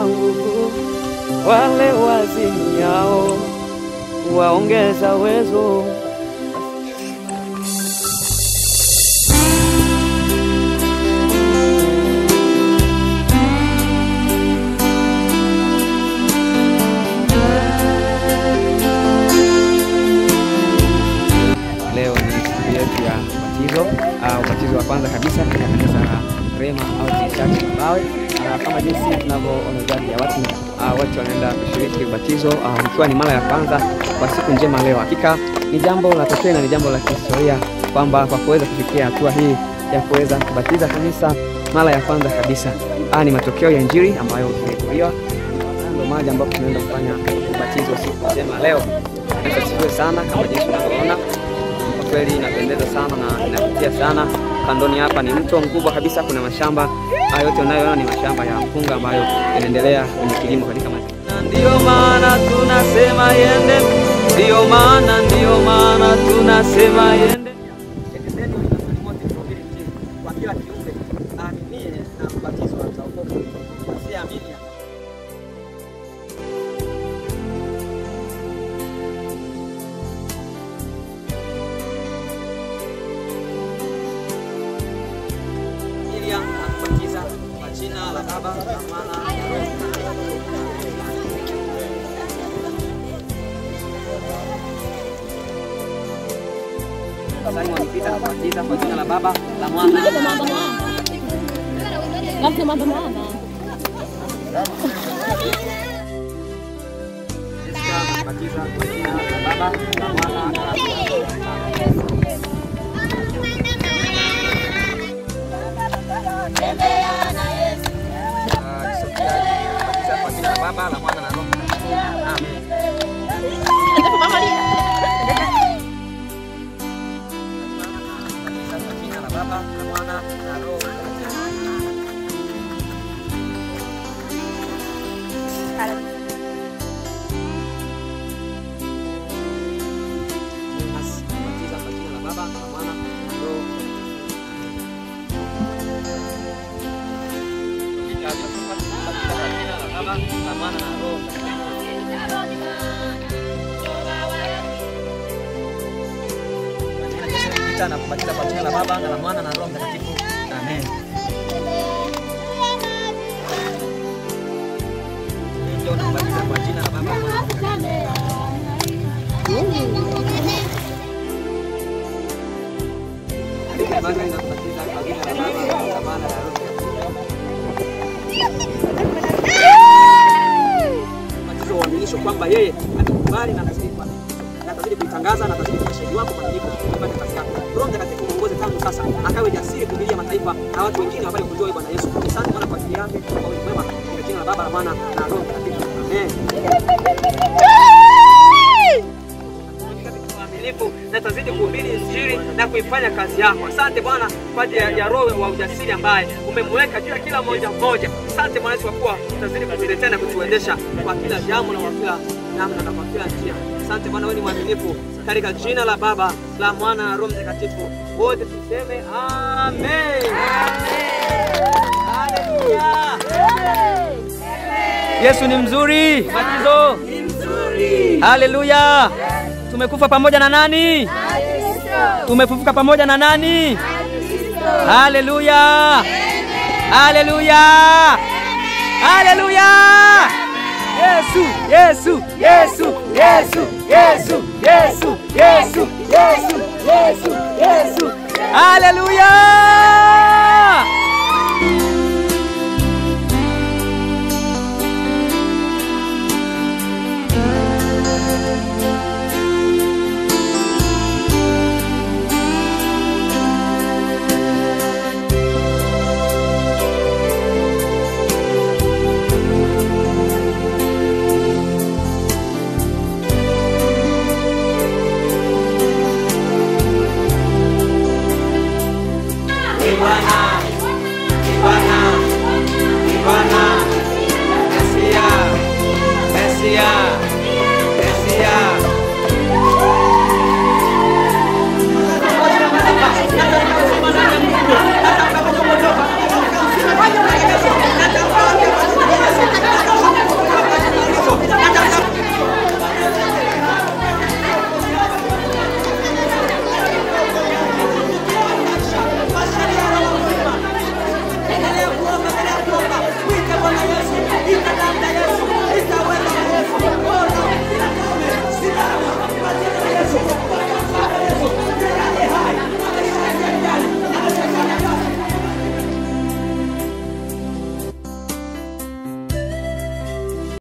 nguvu, wale wazimiao waongeza uwezo. Leo ni siku yetu ya ubatizo, ubatizo wa kwanza kabisa katika kanisa la Rhema Outreach Church Mabawe. Kama jinsi tunavyoona idadi ya watu, watu wanaenda kushiriki ubatizo, ikiwa ni mara ya kwanza kwa siku njema leo. Hakika ni jambo la pekee na ni jambo la kihistoria kwamba kwa kuweza kufikia hatua hii ya kuweza kubatiza kanisa mara ya kwanza kabisa. Ni matokeo ya Injili ambayo tumehubiriwa. Ndio maji ambapo tunaenda kufanya ubatizo siku njema leo. Asifiwe sana. Kama jinsi tunavyoona, kwa kweli inapendeza sana na inavutia sana. Kandoni hapa ni mto mkubwa kabisa, kuna mashamba. Hayo yote unayoona ni mashamba ya mpunga ambayo yanaendelea kwenye kilimo katika mazingira. Ndio maana tunasema yende, ndio maana tunasema yende. Enendeni ulimwenguni mote kuhubiri Injili kwa kila kiumbe, aaminie na kubatizwa ataokoka, asiyeamini. Nakubatiza kwa jina la Baba, la Mwana na Roho. Simon Peter nakubatiza kwa jina la Baba, la Mwana. Jessica nakubatiza kwa jina la Baba, la Mwana na Roho. Kwa jina la Baba, la Mwana na Roho. Amen. Kwa jina la Baba, la Mwana na Roho. Kwa jina la Baba, la Mwana na Roho. La Mwana na Roho. Na kubatiza kwa jina la Baba na la Mwana na Roho Mtakatifu. Amen. Ndio nakubatiza kwa jina la Baba na Mwana. Nakubatiza kwa jina la Baba na la Mwana na Roho. Uaminisho kwamba yeye atakubali na atazidi kuitangaza na atazidi kuwa shahidi wako mwaminifu katika kazi yako. Roho Mtakatifu muongoze tangu sasa, akawe jasiri kuhubiria mataifa na watu wengine wapate kujua Bwana Yesu. Asante Bwana kwa ajili yake, kwa wema mwema, katika jina la Baba, la Mwana na Roho Mtakatifu. Amen. Mwaminifu na tazidi kuhubiri Injili na kuifanya kazi yako. Asante Bwana kwa ajili ya roho wa ujasiri ambaye umemweka juu ya kila mmoja mmoja. Asante Bwana Yesu kwa kuwa utazidi kutuletea na kutuendesha kwa kila jambo na kwa kila namna na kwa kila njia. Asante Bwana, wewe ni mwaminifu. Katika jina la Baba, la Mwana na Roho Mtakatifu, wote tuseme amen. Haleluya. Yesu ni mzuri. Batizo ni mzuri. Haleluya. Tumekufa pamoja na nani? Tumefufuka pamoja na nani? Haleluya. Haleluya. Haleluya. Yesu, Yesu, Yesu, Yesu, Yesu, Yesu, Yesu, Yesu, Yesu, Yesu. Haleluya.